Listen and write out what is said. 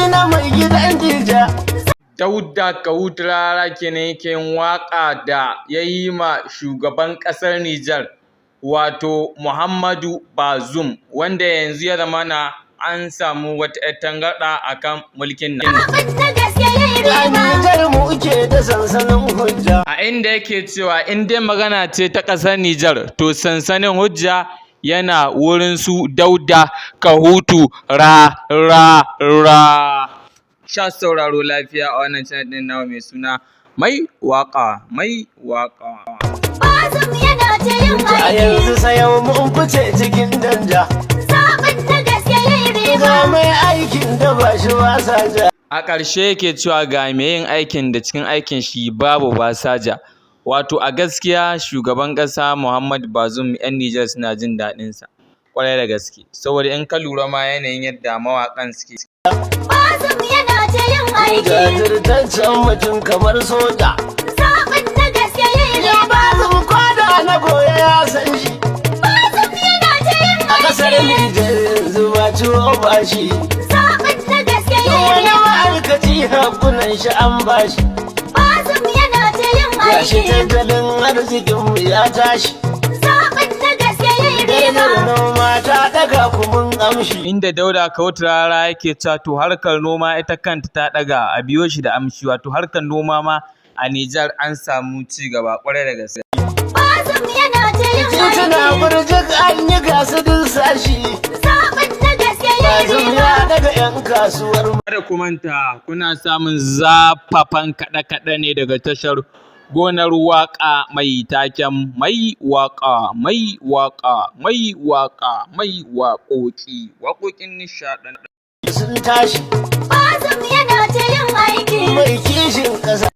na mai gidan Dija. Dauda Kahutu Rarara kenan yake yin waƙa da ya yi ma shugaban ƙasar Nijar, wato Muhammadu Bazoum, wanda yanzu ya zamana an samu wata 'yar tangarɗa a kan mulkin nan. Zaɓin na gaske yayi A riba. Nijar mu ke da sansanin hujja. A inda yake cewa in dai magana ce ta ƙasar Nijar, to sansanin hujja yana wurin su Dauda Kahutu Rarara. Sha sauraro lafiya a wannan channel ɗin nawa mai suna Mai Waƙa, Mai Waƙa. Bazum yana ta yin A aiki. yanzu sayan mun fice cikin danja. Zaɓin na gaske yayi Ga riba. mai aikin da ba shi ba sa ja. A ƙarshe yake cewa ga mai yin aikin da cikin aikin shi babu basaja. Wato a gaskiya shugaban ƙasa Muhammadu Bazoum, 'yan Nijar suna jin daɗinsa ƙwarai da gaske. Saboda in ka lura ma yanayin yadda mawaƙan suke Bazum yana ta yin aiki. Jajirtaccen mutum kamar soja. Zaɓin na gaske yayi Ya riba. ba su kwada na goya ya san shi. Bazum yana ta yin A ƙasar aiki. Nijar yanzu ba ciwo ba shi. Zaɓin na gaske yayi Wani riba. ma'aikaci hakkunan shi an bashi. Bazum yana ta yin Gashi aiki. tattalin arzikinmu ya tashi. Zaɓin na gaske yayi Daidar riba. noma ta ɗaga kumun amshi. Inda Dauda Kahutu Rarara yake cewa to harkar noma ita kanta ta ɗaga, a biyo shi da amshi, wato harkar noma ma a Nijar an samu ci gaba ƙwarai da gaske. Bazum yana ta yin Tituna aiki. burjik an yi gasu duk sashi. Zaɓin na gaske yayi Bazum riba. ya daga 'yan kasuwar mu. Kada ku manta, kuna samun zafafan kaɗe-kaɗe ne daga tashar Gonar Waƙa mai taken Mai Waƙa, Mai Waƙa, Mai Waƙa, Mai Waƙoƙi, waƙoƙin nishaɗantarwa. Sun tashi.